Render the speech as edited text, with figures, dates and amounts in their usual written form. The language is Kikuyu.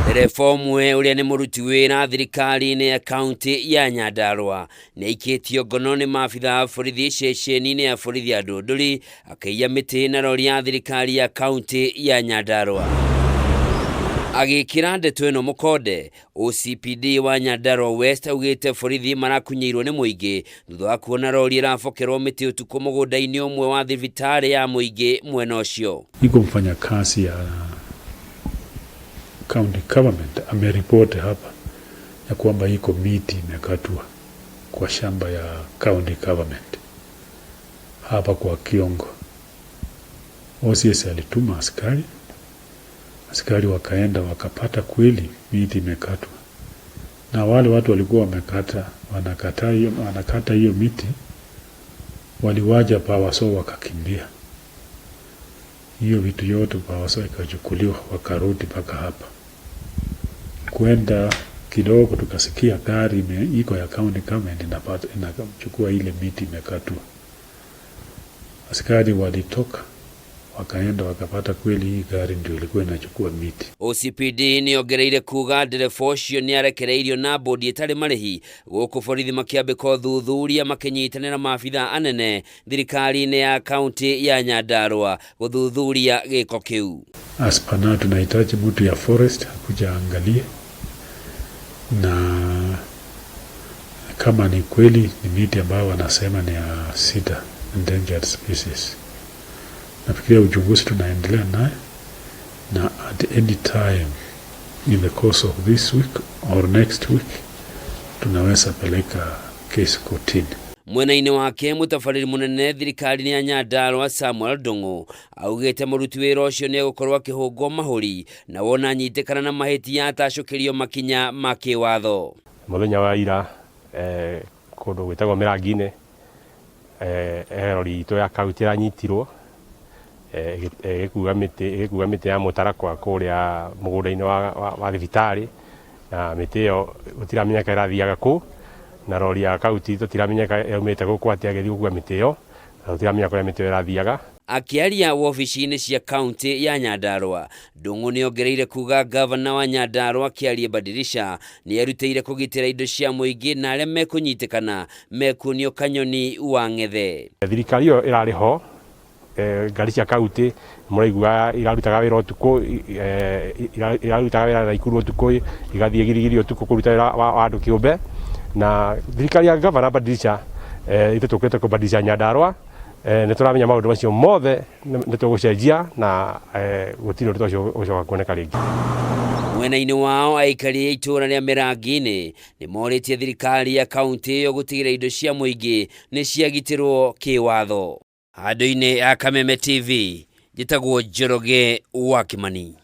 Ndereba ũmwe ũrĩa nĩ mũruti wĩra thirikari-inĩ ya kaunti ya Nyandarua nĩ aikĩtio ngono nĩ maabitha a borithi ceceni-inĩ ya borithi ya Ndũndũri akĩiya mĩtĩ na rori ya thirikari ya kaunti ya Nyandarua. Agĩkĩra ndeto ĩno mũkonde, OCPD wa Nyandarua West augĩte borithi marakunyĩirwo nĩ mũingĩ thutha wa kuona rori ĩrabokerwo mĩtĩ ũtukũ mũgũnda-inĩ ũmwe wa thibitarĩ ya mũingĩ mwena ũcio. Iko mfanyakazi ya county government ameripoti hapa ya kwamba iko miti imekatwa kwa shamba ya county government hapa kwa Kiongo. OCS alituma askari, askari wakaenda wakapata kweli miti imekatwa, na wale watu walikuwa wamekata wanakata hiyo wanakata hiyo miti waliwaja power saw wakakimbia. Hiyo vitu yote power saw ikachukuliwa, wakarudi mpaka hapa. Kwenda kidogo tukasikia gari iko ya county government inapata inachukua ile miti imekatwa. Askari walitoka wakaenda wakapata kweli hii gari ndio ilikuwa inachukua miti. OCPD nĩ ongereire kuga ndereba ũcio nĩ arekereirio na bodi ĩtarĩ marĩhi gũkũ borithi makĩambĩka ũthuthuria makĩnyitanĩra maabitha anene thirikari-inĩ ya kaunti ya Nyandarua gũthuthuria gĩko kĩu. As per now tunahitaji mtu ya forest akuja angalie, na kama ni kweli ni miti ambayo wanasema ni ya sita endangered species. Nafikiria uchunguzi tunaendelea naye, na at any time in the course of this week or next week tunaweza peleka kesi kotini. Mwena-inĩ wake mũtabarĩri mũnene thirikari-inĩ ya Nyandarua Samuel Ndung'u augĩte mũruti wĩra ũcio nĩ egũkorwo akĩhũngwo mahũri na wona anyitĩkana na mahĩtia atacũkĩrio makinya ma kĩwatho. Mũthenya wa ira kũndũ gwĩtagwo Mĩrangi-inĩ rori itũ ya kaunti ĩranyitirwo ĩgĩkua mĩtĩ ya mũtarakwa kũrĩa mũgũnda-inĩ wa thibitarĩ, na mĩtĩ ĩyo gũtiramenyeka ĩrathiaga kũ, na rori ya kaunti tũtiramenyeka yaumĩte gũkũ atĩa ĩgĩthiĩ gũkua mĩtĩ ĩyo, na tũtiramenya kũrĩa mĩtĩ ĩyo ĩrathiaga. Akĩaria wobici-inĩ cia kaunti ya Nyandarua, Ndung'u nĩ ongereire kuga gavana wa Nyandarua Kĩarie Badirisha nĩ erutĩire kũgitĩra indo cia mũingĩ na arĩa mekũnyitĩkana mekuonio kanyoni wa ng'ethe. Thirikari ĩyo ĩrarĩ ho, ngari cia kaunti mũraigua irarutaga wĩra ũtukũ, irarutaga wĩra Naikuru ũtukũ, igathiĩ Girigiri ũtukũ kũruta wĩra wa andũ kĩũmbe, na thirikari ya gavana Badirisha, ithuĩ tũkĩte kũbadilisha Nyandarua, nĩ tũramenya maũndũ macio mothe nĩ tũgũcenjia na gũtirĩ ũndũ ũcio ũcoka kuoneka rĩngĩ. Mwena-inĩ wao aikari a itũũra rĩa Mĩrangi-inĩ nĩ morĩtie thirikari ya kaunti ĩyo gũtigĩrĩra indo cia mũingĩ nĩ ciagitĩrwo kĩwatho. Handũ-inĩ ya Kameme TV, njĩtagwo Njoroge wa Kimani.